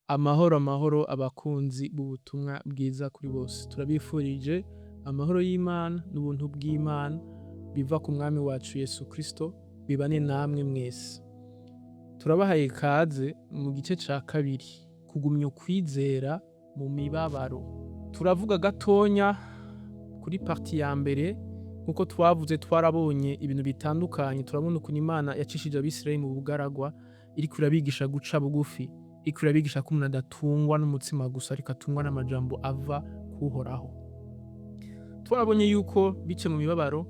Amahoro amahoro abakunzi b'ubutumwa bwiza kuri bose. Turabifurije amahoro y'Imana n'ubuntu bw'Imana biva ku mwami wacu Yesu Kristo bibane namwe mwese. Turabahaye ikaze mu gice ca kabiri, kugumya ukwizera mu mibabaro. Turavuga gatonya kuri partie ya mbere. Nkuko twavuze, twarabonye ibintu bitandukanye. Turabona ukuntu Imana yacishije Abisirayeli mu bugaragwa, iriko irabigisha guca bugufi, iriko irabigisha ko umuntu adatungwa n'umutsima gusa, ariko atungwa n'amajambo ava k'Uhoraho. Twarabonye yuko bice mu mibabaro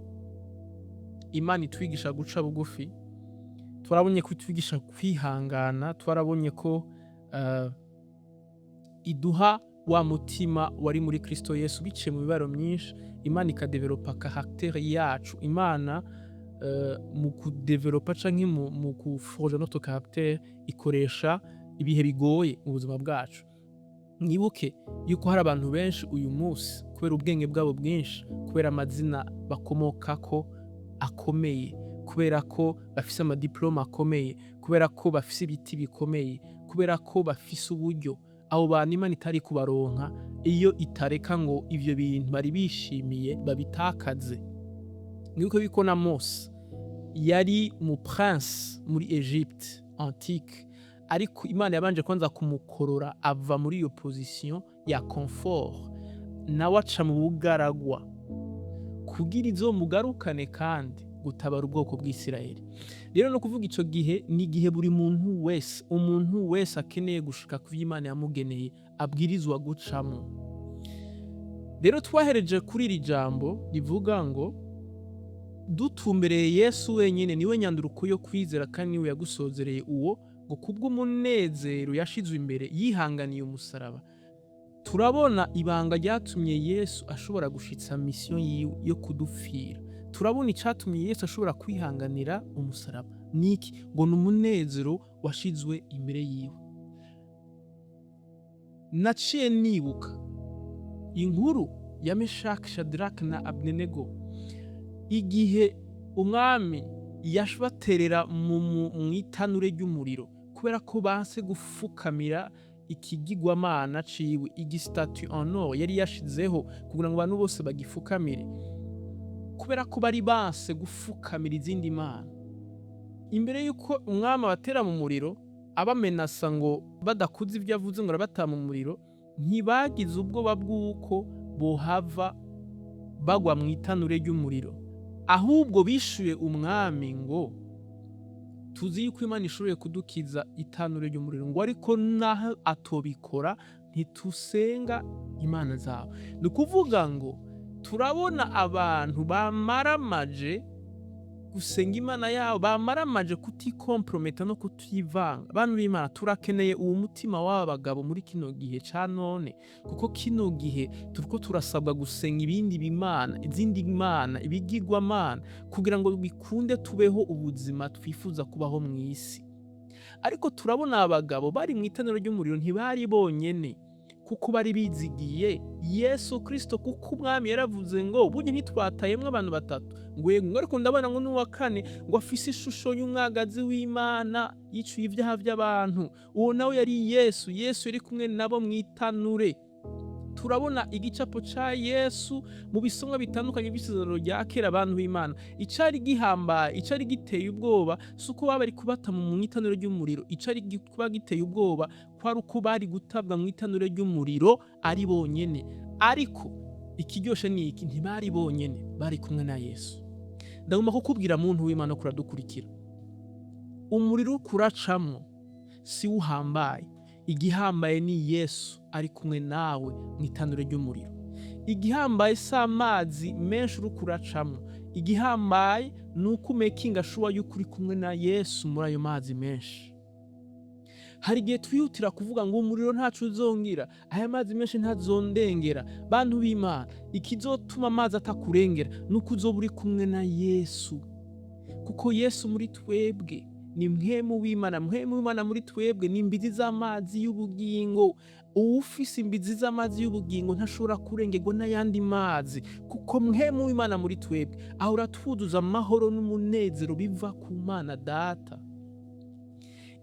Imana itwigisha guca bugufi. Twarabonye ko itwigisha kwihangana. Twarabonye ko iduha wa mutima wari muri Kristo Yesu. Biciye mu mibabaro myinshi, Imana ikadevelopa caractère yacu. Imana mu kudevelopa canke mu kuforja notre caractère ikoresha ibihe bigoye mu buzima bwacu. Mwibuke yuko hari abantu benshi uyu munsi, kubera ubwenge bwabo bwinshi, kubera amazina bakomokako akomeye, kubera ko bafise amadiplome akomeye, kubera ko bafise ibiti bikomeye, kubera ko bafise uburyo, abo bantu Imana itari kubaronka iyo itareka ngo ivyo bintu bari bishimiye babitakaze. Mwibuke yuko na Mose yari mu prince muri Egypte antique, ariko Imana yabanje kwanza kumukorora ava muri iyo position ya confort, nawe aca mu bugaragwa kugira izomugarukane kandi gutabara ubwoko bw'Isirayeli. Rero no kuvuga ico gihe ni igihe buri muntu wese, umuntu wese akeneye gushika kuvyo Imana yamugeneye abwirizwa gucamwo. Rero twahereje kuri iri jambo rivuga ngo dutumbereye Yesu wenyine, niwe nyanduruko yo kwizera kandi niwe yagusozereye, uwo ngo kubw'umunezero yashizwe imbere yihanganiye umusaraba. Turabona ibanga ryatumye Yesu ashobora gushitsa mission yiwe yo kudupfira. Turabona icatumye Yesu ashobora kwihanganira umusaraba niki? Ngo ni umunezero washizwe imbere yiwe. Naciye nibuka inkuru ya Meshaki, Shadraka na Abednego, igihe umwami yabaterera mu itanure ry'umuriro kubera ko banse gufukamira ikigirwamana ciwe, igistatue en or yari yashizeho kugira ngo abantu bose bagifukamire. Kubera ko bari banse gufukamira izindi mana, imbere y'uko umwami abatera mu muriro, abamenasa ngo badakuze ibyo avuze ngo arabata mu muriro, ntibagize ubwoba bw'uko bohava bagwa mu itanure ry'umuriro. Ahubwo bishuye umwami ngo tuzi yuko Imana ishoboye kudukiza itanure ry'umuriro, ngo ariko naho atobikora ntitusenga imana zabo. Ni ukuvuga ngo turabona abantu bamaramaje gusenga Imana yabo, bamaramaje kutikomprometa no kutivanga. Bantu b'Imana, turakeneye uwo mutima w'aba bagabo muri kino gihe ca none, kuko kino gihe turiko turasabwa gusenga ibindi bimana, izindi mana, ibigirwamana, kugira ngo bikunde tubeho ubuzima twifuza kubaho mw'isi. Ariko turabona abagabo bari mu itanura ry'umuriro ntibari bonyene, kuko bari bizigiye Yesu Kristo, kuko umwami yaravuze ngo burya ntitwatayemwo abantu batatu? Ngo yego, ariko ndabona ngo n'uwa kane ngo afise ishusho y'umwagazi w'Imana yicuye ibyaha by'abantu. Uwo nawe yari Yesu. Yesu yari kumwe nabo mu itanure. Turabona igicapo ca Yesu mu bisomwa bitandukanye by'Isezerano rya Kera. Abantu b'Imana, icari gihambaye, icari giteye ubwoba, si uko baba bari kubata mu itanura ry'umuriro. Icari kuba giteye ubwoba kwari uko bari gutabwa mu itanura ry'umuriro ari bonyene. Ariko ikiryoshe ni iki? Ntibari bonyene, bari kumwe na Yesu. Ndagomba kukubwira, muntu w'Imana kuradukurikira, umuriro uriko uracamwo si wo uhambaye. Igihambaye ni Yesu ari kumwe nawe mu itanura ry'umuriro. Igihambaye si amazi menshi uriko uracamwo. Igihambaye ni uko umakinga sure yuko uri kumwe na Yesu muri ayo mazi menshi. Hari igihe twihutira kuvuga ngo umuriro ntaco uzongira, aya mazi menshi ntazondengera. Bantu b'Imana, ikizotuma amazi atakurengera ni uko uzoba uri kumwe na Yesu, kuko Yesu muri twebwe ni mpwemu w'Imana. Mpwemu w'Imana muri twebwe ni imbizi z'amazi y'ubugingo. Uwufise imbizi z'amazi y'ubugingo ntashobora kurengerwa n'ayandi mazi, kuko mpwemu w'Imana muri twebwe ahora atwuzuza amahoro n'umunezero biva ku Mana Data.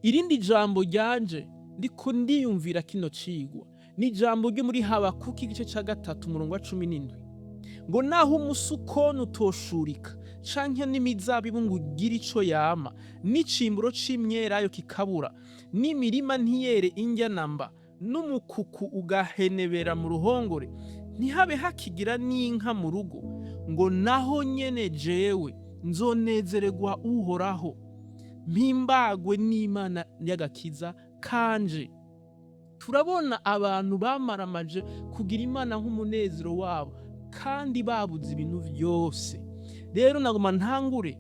Irindi jambo ryanje Ndiko ndiyumvira kino cigwa, ni ijambo ryo muri Habakuki, igice ca 3, umurongo wa 17, ngo: "Naho umusukoni utoshurika, canke n'imizabibu ngo ugire ico yama, n'icimburo c'imyelayo kikabura, n'imirima ntiyere indya namba, n'umukuku ugahenebera mu ruhongore, ntihabe hakigira n'inka mu rugo, ngo naho nyene jewe nzonezererwa Uhoraho, mpimbagwe n'Imana y'agakiza kanje." Turabona abantu bamaramaje kugira Imana nk'umunezero wabo kandi babuze ibintu vyose. Rero nagoma ntangure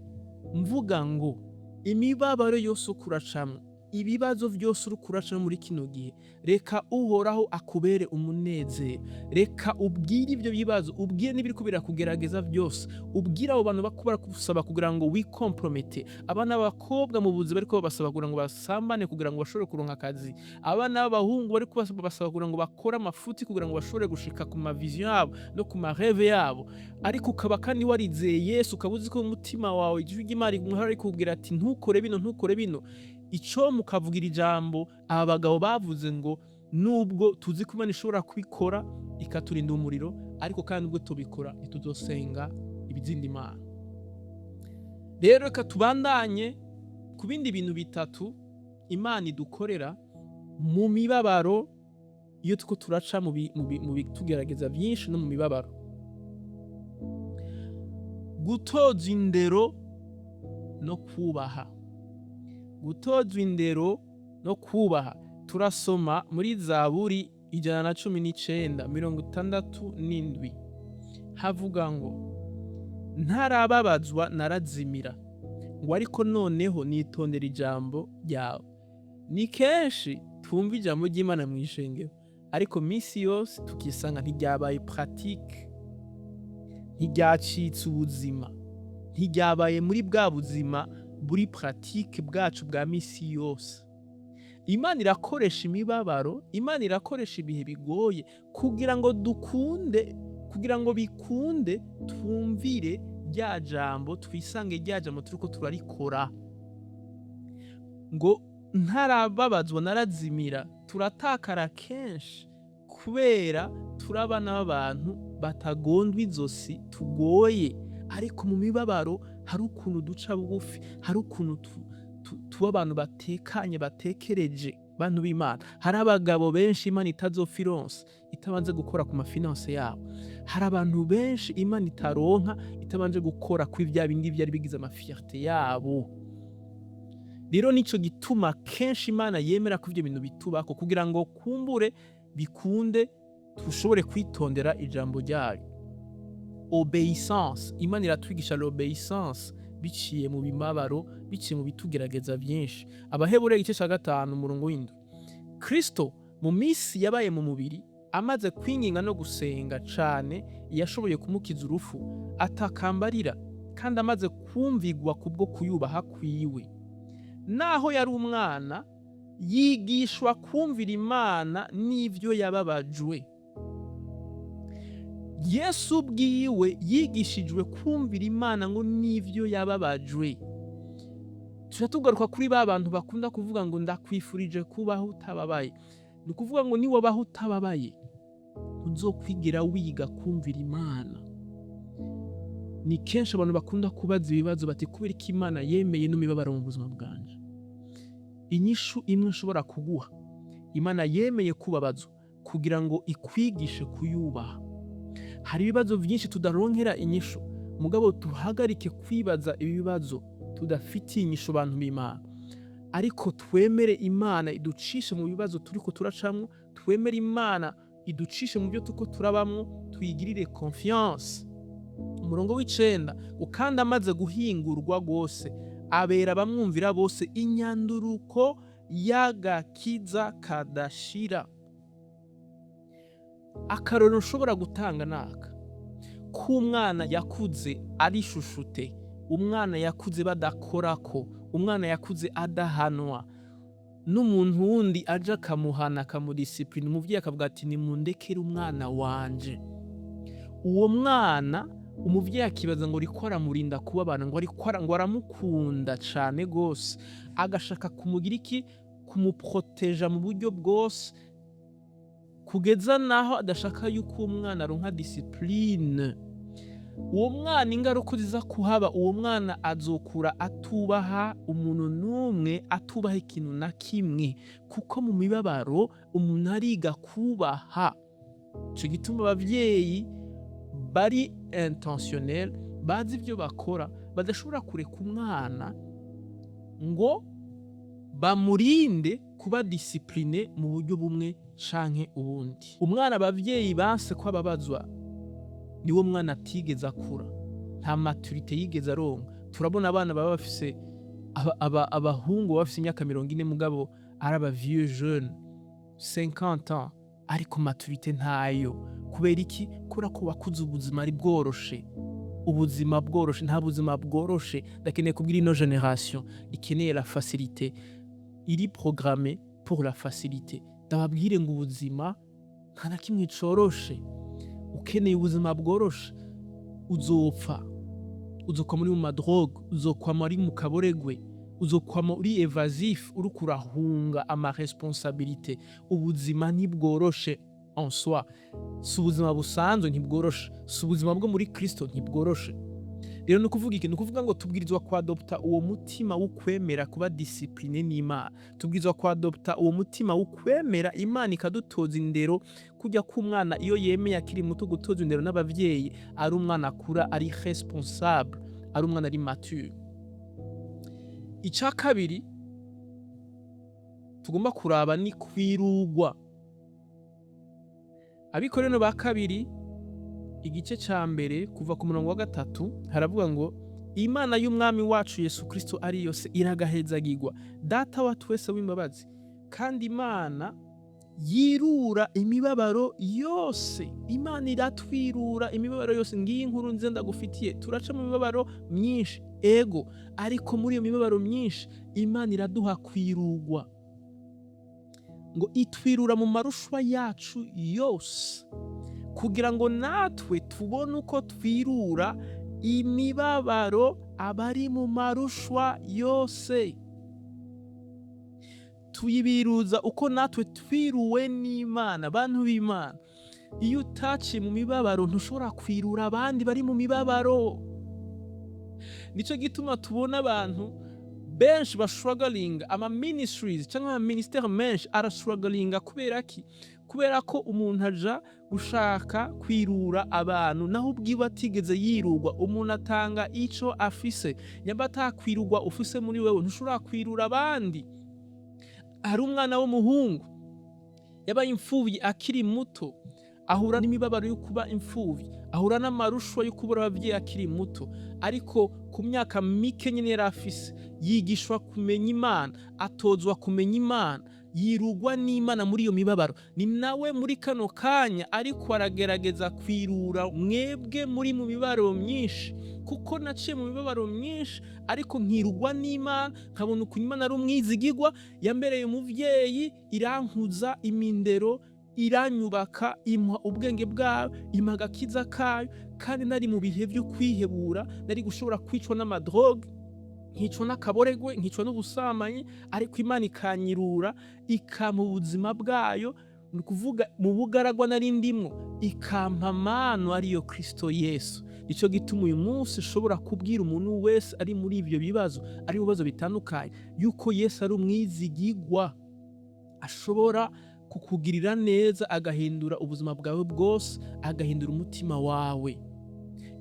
mvuga ngo imibabaro yose uko uracamwo, ibibazo vyose uriko uracamwo muri kino gihe, reka Uhoraho akubere umunezero. Reka ubwire ivyo bibazo, ubwire n'ibiriko birakugerageza vyose, ubwire abo bantu bako baragusaba kugira ngo wicompromette. Abana b'abakobwa mu buzi bariko babasaba kugira ngo basambane kugira ngo bashobore kuronka akazi, abana b'abahungu bariko basaba kugira ngo bakore amafuti kugira ngo bashobore gushika ku ma vision yabo no ku ma rêve yabo. Ariko ukaba kandi warizeye Yesu, ukaba uzi ko mu mutima wawe ijwi ry'Imana riguhora rikubwira ati: "Ntukore bino, ntukore bino." Ico mukavugira ijambo aba bagabo bavuze ngo: "Nubwo tuzi ko Imana ishobora kubikora ikaturinda umuriro, ariko kandi ubwo tubikora ntituzosenga ibizindi mana." Rero reka tubandanye ku bindi bintu bitatu Imana idukorera mu mibabaro, iyo turiko turaca mu bitugerageza vyinshi no mu mibabaro. Gutoza indero no kubaha. Gutozwa indero no kubaha, turasoma muri Zaburi 119, 67, havuga ngo: "Ntarababazwa narazimira," ngo, "ariko noneho nitondera ijambo ryawe." Ni kenshi twumva ijambo ry'Imana mw'ishengero, ariko misi yose tukisanga ntiryabaye pratique, ntiryacitse ubuzima, ntiryabaye muri bwa buzima buri pratique bwacu bwa misi yose. Imana irakoresha imibabaro, Imana irakoresha ibihe bigoye kugira ngo dukunde, kugira ngo bikunde twumvire rya jambo, twisange rya jambo turiko turarikora. Ngo: "Ntarababazwa narazimira." Turatakara kenshi kubera turi abana b'abantu batagondwa izosi, tugoye, ariko mu mibabaro hari ukuntu duca bugufi, hari ukuntu tuba abantu batekanye, batekereje. Bantu b'Imana, hari abagabo benshi Imana itazopfa ironse itabanze gukora ku ma finances yabo. Hari abantu benshi Imana itaronka itabanje gukora kuri vya bindi vyari bigize ama fierté yabo. Rero nico gituma kenshi Imana yemera ko ivyo bintu bitubako, kugira ngo kumbure bikunde dushobore kwitondera ijambo ryayo. Obéissance, Imana iratwigisha l'obéissance biciye mu bimabaro, biciye mu bitugerageza vyinshi. Abaheburayo, igice ca 5, umurongo w'7: "Kristo mu misi yabaye mu mubiri, amaze kwinginga no gusenga cane yashoboye kumukiza urufu, atakambarira, kandi amaze kumvigwa kubwo kuyubaha kwiwe, naho yari umwana, yigishwa kumvira Imana n'ivyo yababajwe." Yesu ubwiwe yigishijwe kumvira Imana ngo n'ivyo yababajwe. Tuca tugaruka kuri ba bantu bakunda kuvuga ngo: "Ndakwifurije kubaho utababaye." Ni ukuvuga ngo niwabaho utababaye, ntuzokwigira wiga kumvira Imana. Ni kenshi abantu bakunda kubaza ibibazo bati: "Kubera ko Imana yemeye n'imibabaro mu buzima bwanje?" Inyishu imwe nshobora kuguha: Imana yemeye kubabazwa kugira ngo ikwigishe kuyubaha. Hari ibibazo byinshi tudaronkera inyishu, mugabo duhagarike kwibaza ibibazo tudafitiye inyishu, bantu b'Imana, ariko twemere Imana iducishe mu bibazo turiko turacamwo, twemere Imana iducishe mu byo turiko turabamwo, tuyigirire confiance. Umurongo w'9 ngo: "Kandi amaze guhingurwa rwose, abera abamwumvira bose inyanduruko y'agakiza kadashira." Akarorero nshobora gutanga naka k'umwana yakuze ari chouchouté, umwana yakuze badakorako, umwana yakuze adahanwa, n'umuntu wundi aje akamuhana, akamudisciplina, umuvyeyi akavuga ati: "Nimundekere umwana wanje." Uwo mwana umuvyeyi akibaza ngo ariko aramurinda kubabara, ngo ariko ngo aramukunda cane gose, agashaka kumugira iki? kumuproteja mu buryo bwose, kugeza naho adashaka yuko uwo mwana aronka discipline, uwo mwana ingaruka ziza kuhaba, uwo mwana azokura atubaha umuntu n'umwe, atubaha ikintu na kimwe, kuko mu mibabaro umuntu ariga kubaha. Ico gituma abavyeyi bari intentionnel, bazi ivyo bakora, badashobora kureka umwana ngo bamurinde kuba discipliné mu buryo bumwe canke ubundi. Umwana abavyeyi banse ko ababazwa niwo mwana atigeze akura, nta maturité yigeze aronka. Turabona abana baba bafise abahungu baba bafise imyaka 40, mugabo ari aba vieux jeune 50 ans, ariko maturité ntayo. Kubera iki? Kubera ko wakuze ubuzima ari bworoshe. Ubuzima bworoshe, nta buzima bworoshe. Ndakeneye kubwira ino génération ikeneye la facilité, iri programmée pour la facilité, ndababwire ngo ubuzima nta na kimwe coroshe. Ukeneye ubuzima bworoshe, uzopfa, uzokwama uri mu ma drogues, uzokwama uri mu kaboregwe, uzokwama uri évasif, uriko urahunga ama responsabilités. Ubuzima ntibworoshe en soi, si ubuzima busanzwe ntibworoshe, si ubuzima bwo muri Kristo ntibworoshe. Rero ni ukuvuga iki? Ni ukuvuga ngo tubwirizwa kwadopta uwo mutima wo kwemera kuba discipliné n'Imana. Tubwirizwa kwadopta uwo mutima wo kwemera Imana ikadutoza indero, kurya k'umwana iyo yemeye akiri muto gutozwa indero n'abavyeyi, ari umwana akura ari responsable, ari umwana ari mature. Ica kabiri tugomba kuraba ni kwirugwa. Abakorinto ba kabiri, igice ca mbere, kuva ku murongo wa 3, haravuga ngo: "Imana y'Umwami wacu Yesu Kristo ari yose iragahezagirwa, Data wa twese w'imbabazi, kandi Imana yirura imibabaro yose." Imana iratwirura imibabaro yose. Ngiyi inkuru nziza ndagufitiye. Turaca mu mibabaro myinshi, ego, ariko muri iyo mibabaro myinshi Imana iraduha kwirugwa. Ngo itwirura mu marushwa yacu yose, kugira ngo natwe tubone uko twirura imibabaro abari mu marushwa yose. Tuyibiruza uko natwe twiruwe n'Imana. Bantu b'Imana, iyo utaciye mu mibabaro ntushobora kwirura abandi bari mu mibabaro. Nico gituma tubona abantu benshi bastrugglinga, ama ministries cyangwa ama ministères menshi arastrugglinga. Kubera ki? Kubera ko umuntu aja gushaka kwirura abantu naho ubwiwe atigeze yirurwa. Umuntu atanga ico afise. Nyamba atakwirurwa ufise muri wewe, ntushobora kwirura abandi. Hari umwana w'umuhungu yabaye imfuvyi akiri muto, ahura n'imibabaro yo kuba imfuvyi, ahura n'amarushwa yo kubura abavyeyi akiri muto, ariko ku myaka mike nyene yari afise yigishwa kumenya Imana, atozwa kumenya Imana, yirugwa n'Imana muri iyo mibabaro. Ni nawe muri kano kanya ariko aragerageza kwirura mwebwe muri mu mibabaro myinshi, kuko naciye mu mibabaro myinshi ariko nkirugwa n'Imana, nkabona ukuntu Imana ari umwizigirwa, yambereye umuvyeyi, irankuza imindero, iranyubaka, impa ubwenge bwayo, impa agakiza kayo. Kandi nari mu bihe vyo kwihebura, nari gushobora kwicwa n'ama drogues, nkicwa n'akaboregwe, nkicwa n'ubusambanyi, ariko Imana ikanyirura, ikampa ubuzima bwayo. Ni ukuvuga mu bugaragwa nari ndimwo ikampa amano ariyo Kristo Yesu. Nico gituma uyu munsi ushobora kubwira umuntu wese ari muri ivyo bibazo, ari mu bibazo bitandukanye, yuko Yesu ari umwizigigwa, ashobora kukugirira neza, agahindura ubuzima bwawe bwose, agahindura umutima wawe.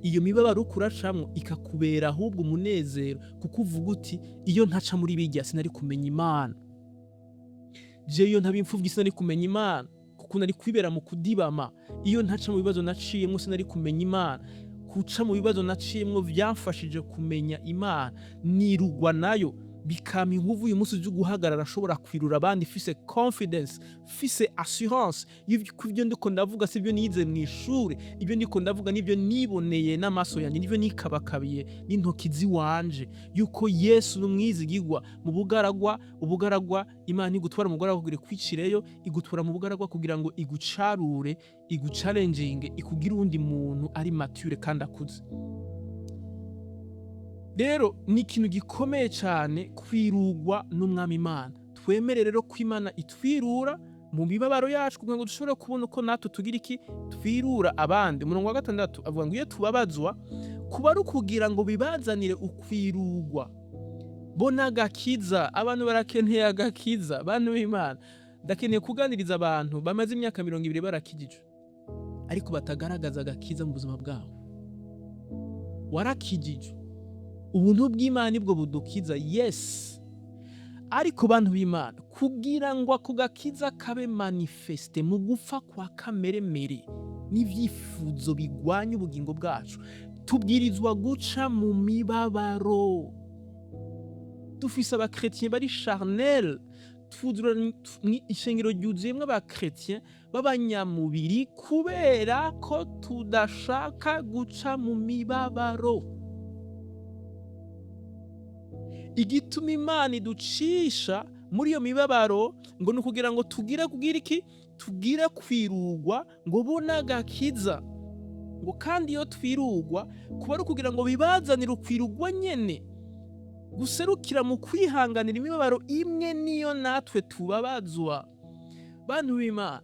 Iyo mibabaro uriko uracamwo ikakubera ahubwo umunezero, kuko uvuga uti: "Iyo ntaca muri birya sinari kumenya Imana. Jewe iyo ntaba imfuvyi sinari kumenya Imana, kuko nari kwibera mu kudibama. Iyo ntaca mu bibazo naciyemwo sinari kumenya Imana. Guca mu bibazo naciyemwo vyamfashije kumenya Imana, nirugwa nayo, bikampa inguvu uyu munsi zo guhagarara ashobora kwirura abandi, mfise confidence, mfise assurance y'uko ivyo ndiko ndavuga sivyo nize mw'ishure. Ibyo ndiko ndavuga nivyo niboneye n'amaso yanjye, nivyo nikabakabiye n'intoki ziwanje, yuko Yesu n'umwizigirwa mu bugaragwa." Ubugaragwa, Imana igutwara mu bugaragwa kugira ikwicireyo, igutwara mu bugaragwa kugira ngo igucarure, iguchallenginge, ikugire uwundi muntu ari mature kandi akuze. Rero ni ikintu gikomeye cyane kwirugwa n'Umwami Imana. Twemere rero ko Imana itwirura mu mibabaro yacu kugira ngo dushobore kubona uko natwe tugira iki? Twirura abandi. Umurongo wa gatandatu avuga ngo iyo tubabazwa, kuba ari ukugira ngo bibazanire ukwirugwa bo n'agakiza. Abantu barakeneye agakiza. Bantu b'Imana, ndakeneye kuganiriza abantu bamaze imyaka 20 barakijijwe ariko batagaragaza agakiza mu buzima bwabo. Warakijijwe, ubuntu bw'Imana nibwo budukiza, yes, ariko bantu b'Imana, kugira ngo ako gakiza kabe manifeste mu gupfa kwa kameremere n'ivyifuzo bigwanya ubugingo bwacu, tubwirizwa guca mu mibabaro. Dufise abachrétiens bari charnel, twuzura ishengero ryuzuyemwo abachrétiens b'abanyamubiri kubera ko tudashaka guca mu mibabaro. Igituma Imana iducisha muri iyo mibabaro ngo ni ukugira ngo tugire kugira iki? Tugire kwirugwa ngo bo n'agakiza. Ngo kandi iyo twirugwa, kuba ari ukugira ngo bibazanire ukwirugwa nyene guserukira mu kwihanganira imibabaro imwe niyo natwe tubabazwa. Bantu b'Imana,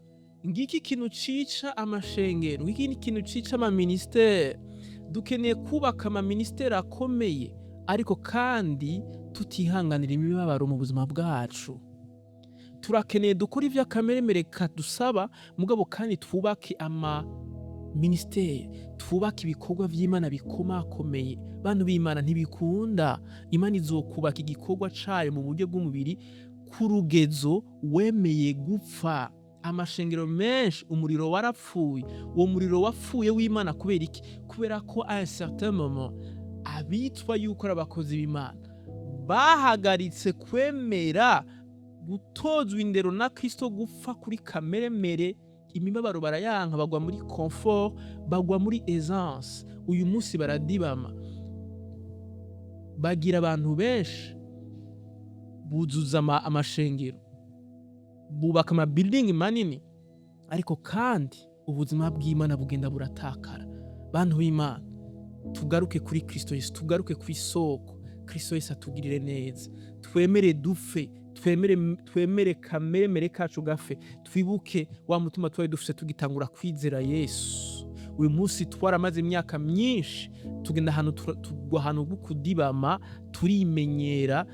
ngiki ikintu cica amashengero, ngiki ikintu cica amaministères. Dukeneye kubaka amaministères akomeye, ariko kandi tutihanganira imibabaro mu buzima bwacu. Turakeneye dukora ivyo akameremere kadusaba, mugabo kandi twubake ama ministères, twubake ibikorwa vy'Imana bikomakomeye. Bantu b'Imana, ntibikunda. Imana izokubaka igikorwa cayo mu buryo bw'umubiri ku rugezo wemeye gupfa. Amashengero menshi umuriro warapfuye. Uwo muriro wapfuye w'Imana kubera iki? Kubera ko à un certain moment abitwa yuko ari abakozi b'Imana bahagaritse kwemera gutozwa indero na Kristo, gupfa kuri kameremere. Imibabaro barayanka, bagwa muri confort, bagwa muri aisance. Uyu munsi baradibama, bagira abantu benshi, buzuza amashengero, bubaka amabuilding manini, ariko kandi ubuzima bw'Imana bugenda buratakara. Bantu b'Imana, tugaruke kuri Kristo Yesu, tugaruke ku isoko. Kristo Yesu atugirire neza. Twemere dupfe, twemere kameremere kacu gafe. Twibuke wa mutima twari dufise tugitangura kwizera Yesu. Uyu munsi twaramaze imyaka myinshi, tugenda ahantu tugwa ahantu ho kudibama, turimenyera,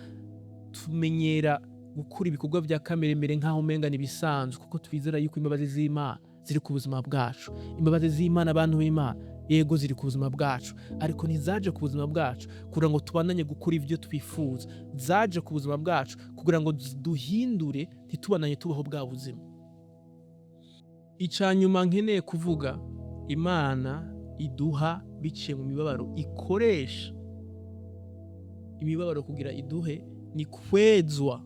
tumenyera gukora ibikorwa vya kameremere nk'aho umenga ni ibisanzwe, kuko twizera yuko imbabazi z'Imana ziri ku buzima bwacu. Imbabazi z'Imana, abantu b'Imana, yego ziri ku buzima bwacu, ariko ntizaje ku buzima bwacu kugira ngo tubandanye gukora ivyo twifuza. Zaje ku buzima bwacu kugira ngo duhindure, ntitubandanye tubaho bwa buzima. Ica nyuma nkeneye kuvuga, Imana iduha biciye mu mibabaro, ikoresha imibabaro kugira iduhe, ni kwezwa.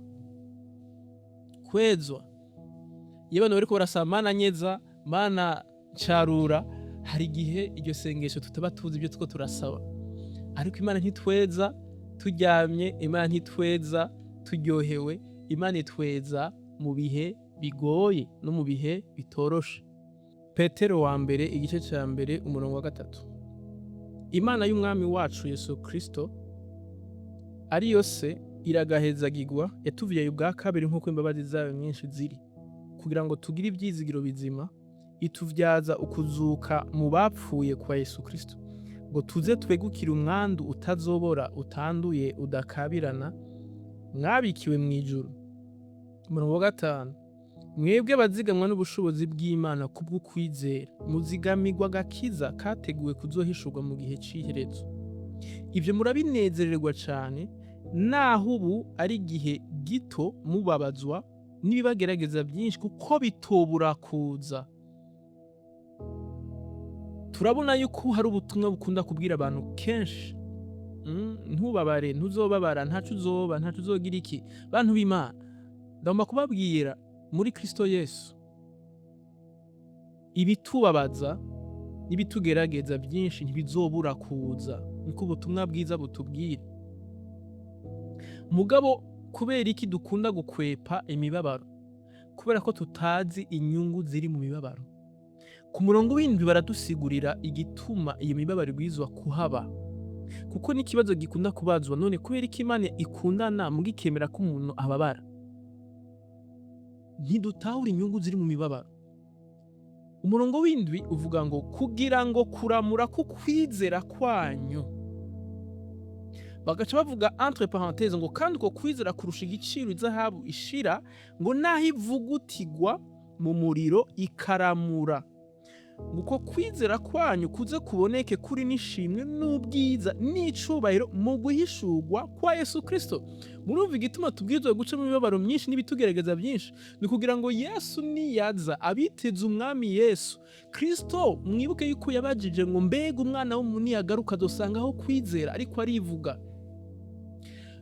Kwezwa. Iyo abantu bariko barasaba "Mana nyeza, Mana ncarura", hari igihe iryo sengesho tutaba tuzi ibyo tuko turasaba. Ariko Imana ntitweza turyamye, Imana ntitweza turyohewe, Imana itweza mu bihe bigoye no mu bihe bitoroshe. Petero wa mbere, igice ca mbere, umurongo wa 3: "Imana y'Umwami wacu Yesu Kristo, ariyo Se, iragahezagirwa, yatuvyaye ubwa kabiri nk'uko imbabazi zayo nyinshi ziri, kugira ngo tugire ivyizigiro bizima, ituvyaza ukuzuka mu bapfuye kwa Yesu Kristo, ngo tuze twegukire umwandu utazobora, utanduye, udakabirana, mwabikiwe mw'ijuru." Umurongo wa 5: "Mwebwe abazigamwa n'ubushobozi bw'Imana kubw'ukwizera, muzigamirwa agakiza kateguwe kuzohishurwa mu gihe c'iherezo. Ivyo murabinezererwa cane, naho ubu ari igihe gito mubabazwa n'ibibagerageza byinshi, kuko bitobura kuza." Turabona yuko hari ubutumwa bukunda kubwira abantu kenshi: Ntubabare, ntuzobabara, ntaco uzoba, ntaco uzogira iki." Bantu b'Imana, ndagomba kubabwira muri Kristo Yesu, ibitubabaza n'ibitugerageza byinshi ntibizobura kuza, niko ubutumwa bwiza butubwira. Mugabo kubera iki dukunda gukwepa imibabaro? Kubera ko tutazi inyungu ziri mu mibabaro. Ku murongo w'7 baradusigurira igituma iyo mibabaro ibwirizwa kuhaba, kuko n'ikibazo gikunda kubazwa: none kubera iki Imana ikundana muga ikemera ko umuntu ababara? Ntidutahura inyungu ziri mu mibabaro. Umurongo w'7 uvuga ngo kugira ngo kuramura k'ukwizera kwanyu, bagaca bavuga entre parenthèses ngo kandi uko kwizera kurusha igiciro izahabu ishira, ngo naho ivugutigwa mu muriro ikaramura, ngo uko kwizera kwanyu kuze kuboneke kuri n'ishimwe n'ubwiza n'icubahiro mu guhishurwa kwa Yesu Kristo. Murumva igituma tubwirizwa guca mu mibabaro myinshi n'ibitugerageza byinshi? Ni kugira ngo Yesu niyaza, abiteze umwami Yesu Kristo, mwibuke yuko yabajije ngo mbega umwana w'umuntu niyagaruka azosangaho kwizera? Ariko arivuga,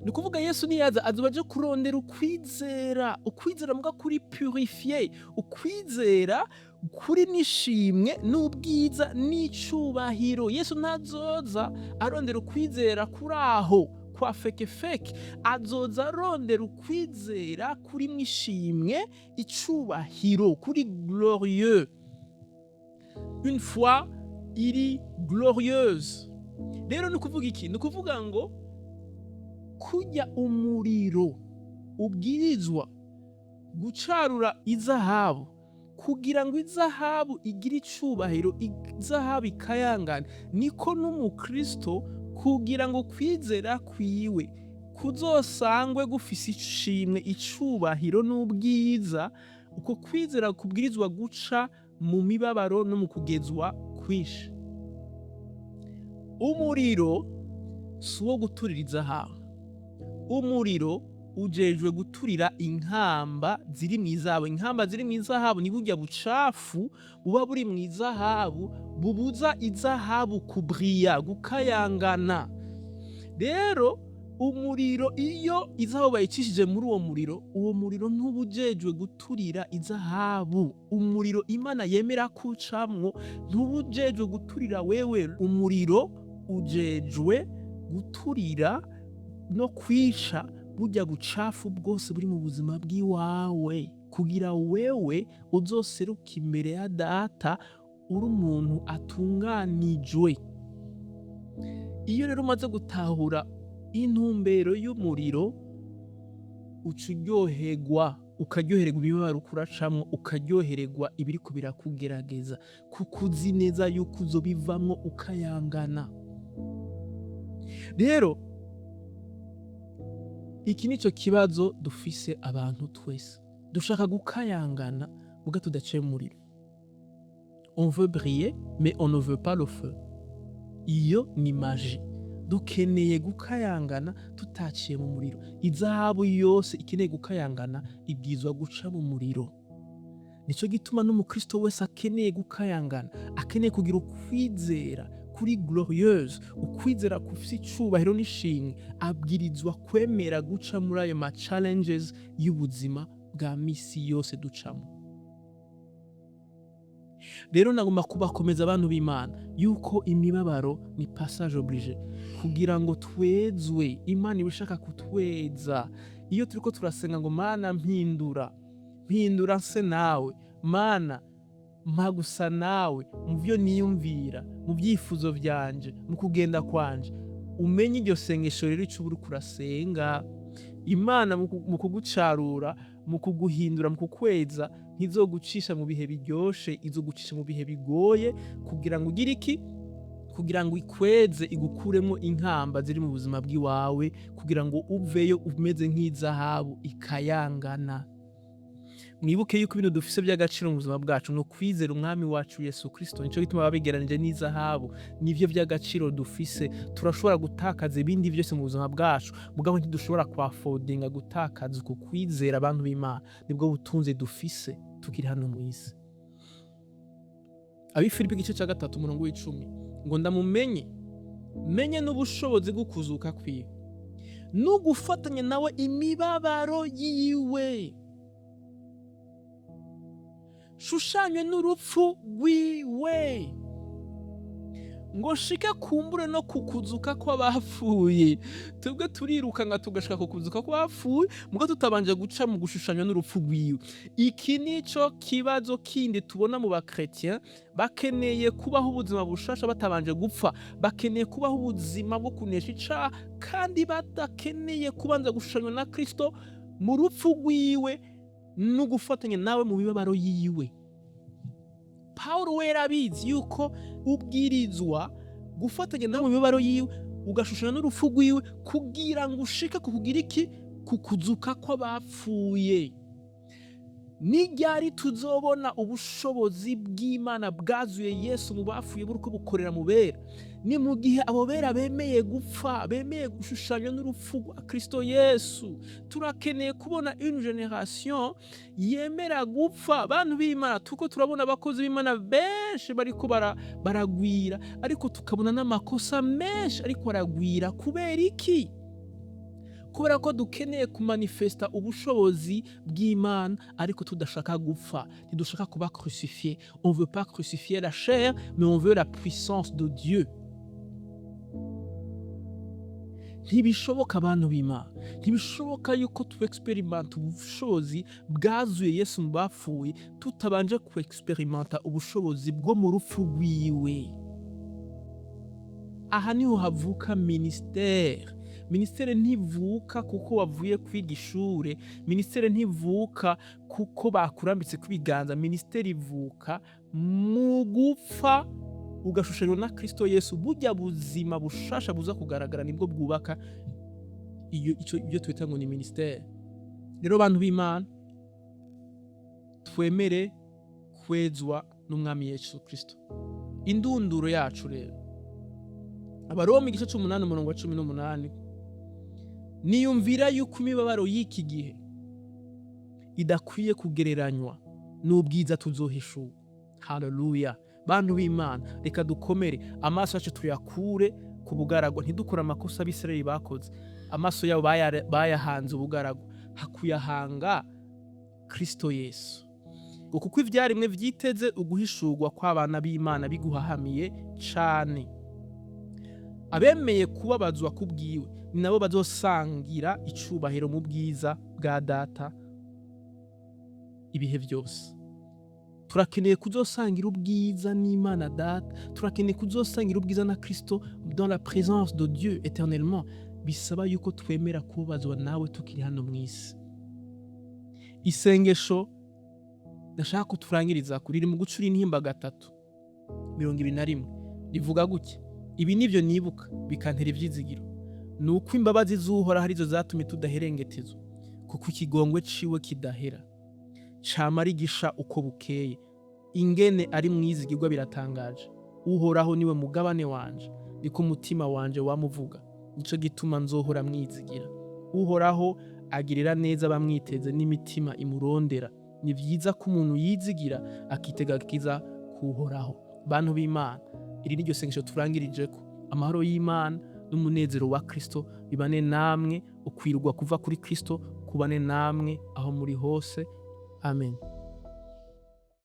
ni ukuvuga Yesu niyaza azoba aje kurondera ukwizera, ukwizera muga kuri purifié, ukwizera kuri n'ishimwe n'ubwiza n'icubahiro. Yesu ntazoza arondera ukwizera kuri aho kwa fake fake, azoza arondera ukwizera kuri mwishimwe, icubahiro, kuri glorieux, une foi iri glorieuse. Rero ni ukuvuga iki? Ni ukuvuga ngo kurya umuriro ubwirizwa gucarura izahabu kugira ngo izahabu igire icubahiro, izahabu ikayangana, niko n'umukristo kugira ngo kwizera kwiwe kuzosangwe gufise ishimwe, icubahiro n'ubwiza, uko kwizera kubwirizwa guca mu mibabaro no mu kugezwa kwinshi. Umuriro si uwo guturira izahabu, umuriro ujejwe guturira inkamba ziri mu izahabu. Inkamba ziri mu izahabu ni burya bucafu buba buri mu izahabu bubuza izahabu kubriya, gukayangana. Rero umuriro, iyo izahabu bayicishije muri uwo muriro, uwo muriro ntuba ujejwe guturira izahabu. Umuriro Imana yemera kucamwo ntuba ujejwe guturira wewe, umuriro ujejwe guturira no kwica burya bucafu bwose buri mu buzima bw'iwawe, kugira wewe uzoseruka imbere ya Data uri umuntu atunganijwe. Iyo rero umaze gutahura intumbero y'umuriro, uca uryoherwa, ukaryohererwa imibabaro uriko uracamwo, ukaryohererwa ibiriko birakugerageza, kuko uzi neza yuko uzobivamwo ukayangana. Rero iki nico kibazo dufise abantu twese: dushaka gukayangana muga tudaciye mu muriro. On veut briller, mais on ne veut pas le feu. Iyo ni magie. Dukeneye gukayangana tutaciye mu muriro. Izahabu yose ikeneye gukayangana ibwirizwa guca mu muriro. Nico gituma n'umukristo wese akeneye gukayangana, akeneye kugira ukwizera kuri glorieuse, ukwizera kufise icubahiro n'ishimwe, abwirizwa kwemera guca muri ayo ma challenges y'ubuzima bwa misi yose ducamo. Rero nagomba kubakomeza, abantu b'Imana, yuko imibabaro ni passage obligé kugira ngo twezwe. Imana iba ishaka kutweza. Iyo turiko turasenga ngo Mana mpindura, mpindura nse nawe, Mana mpa gusa nawe mu byo niyumvira, mu byifuzo vyanje, mu kugenda kwanje, umenye iryo sengesho rero ico uba uriko urasenga, Imana mu kugucarura, mu kuguhindura, mu kukweza, ntizogucisha mu bihe biryoshe, izogucisha mu bihe bigoye. Kugira ngo ugire iki? Kugira ngo ikweze, igukuremo inkamba ziri mu buzima bw'iwawe, kugira ngo uveyo umeze nk'izahabu ikayangana. Mwibuke yuko ibintu dufise by'agaciro mu buzima bwacu ni ukwizera umwami wacu Yesu Kristo. Nico gituma babigeranije n'izahabu. Nivyo by'agaciro dufise. Turashobora gutakaza ibindi byose mu buzima bwacu, mugabo ntidushobora kwaffordinga gutakaza uku kwizera. Abantu b'Imana, nibwo butunzi dufise tukiri hano mu isi. Abifilipi igice cya 3 umurongo w'10 ngo ndamumenye, menye n'ubushobozi bwo kuzuka kwiwe no gufatanya nawe imibabaro yiwe, shushanywe n'urupfu rwiwe, ngo shike kumbure no kukuzuka kw'abapfuye. Twebwe turirukanga tugashika ku kuzuka kw'abapfuye, mugo tutabanje guca mu gushushanywa n'urupfu rwiwe. Iki nico kibazo kindi tubona mu bakretien: bakeneye kubaho ubuzima bushasha batabanje gupfa, bakeneye kubaho ubuzima bwo kunesha icaha kandi badakeneye kubanza gushushanywa na Kristo mu rupfu rwiwe. No gufatanya nawe mu mibabaro yiwe. Pawulo we yarabizi yuko ubwirizwa gufatanya nawe mu mibabaro yiwe, ugashushanya n'urupfu rwiwe, kugira ngo ushike ku kugira iki? Ku kuzuka kw'abapfuye. Ni ryari tuzobona ubushobozi bw'Imana bwazuye Yesu mu bapfuye buriko bukorera mu bera? Ni mu gihe abo bera bemeye gupfa, bemeye gushushanywa n'urupfu rwa Kristo Yesu. Turakeneye kubona une génération yemera gupfa. Bantu b'Imana, tuko turabona abakozi b'Imana benshi bariko baragwira, ariko tukabona n'amakosa menshi ariko aragwira. Kubera iki? Kubera ko dukeneye kumanifesta ubushobozi bw'Imana, ariko tudashaka gupfa, ntidushaka kuba crucifié. On veut pas crucifier la chair, mais on veut la puissance de Dieu. Ntibishoboka, abantu b'Imana, ntibishoboka yuko tu experimenta ubushobozi bwazuye Yesu mu bapfuye tutabanje ku experimenta ubushobozi bwo mu rupfu rwiwe. Aha niho havuka ministère. Ministère ntivuka kuko wavuye kwiga ishure, ministère ntivuka kuko bakurambitse kw'ibiganza. Ministère ivuka mu gupfa, ugashushanywa na Kristo Yesu. Burya buzima bushasha buza kugaragara nibwo bwubaka iyo ico ibyo twita ngo ni ministère. Rero, bantu b'Imana, twemere kwezwa n'Umwami Yesu Kristo. Indunduro yacu rero, Abaroma igice c'umunani, umurongo wa 18: "Niyumvira yuko imibabaro y'iki gihe idakwiye kugereranywa n'ubwiza tuzohishurwa." Haleluya! Bantu b'Imana, reka dukomere, amaso yacu tuyakure ku bugaragwa. Ntidukore amakosa Abisirayeli bakoze. Amaso yabo bayahanze ubugaragwa, hakuyahanga Kristo Yesu. Ngo kuko ivyaremwe vyiteze uguhishurwa kw'abana b'Imana biguhahamiye cane. Abemeye kubabazwa kubwiwe ni nabo bazosangira icubahiro mu bwiza bwa Data ibihe vyose. Turakeneye kuzosangira ubwiza n'Imana Data, turakeneye kuzosangira ubwiza na Kristo dans la présence de Dieu éternellement. Bisaba yuko twemera kubabazwa nawe tukiri hano mw'isi. Isengesho ndashaka ko turangiriza kuri riri mu Gucura Intimba 3:21, rivuga gutya: "Ibi nivyo nibuka bikantera ivyizigiro, ni uko imbabazi z'Uhoraho arizo zatumye tudaherengetezwa, kuko ikigongwe ciwe kidahera, cama ari gisha uko bukeye. Ingene ari mwizigirwa biratangaje. Uhoraho niwe mugabane wanje, niko umutima wanje wamuvuga, nico gituma nzohora mwizigira. Uhoraho agirira neza abamwiteze n'imitima imurondera. Ni vyiza ko umuntu yizigira akitega agakiza k'Uhoraho." Bantu b'Imana, iri ni ryo sengesho turangirijeko. Amahoro y'Imana n'umunezero wa Kristo bibane namwe. Ukwirwa kuva kuri Kristo kubane namwe aho muri hose. Amen.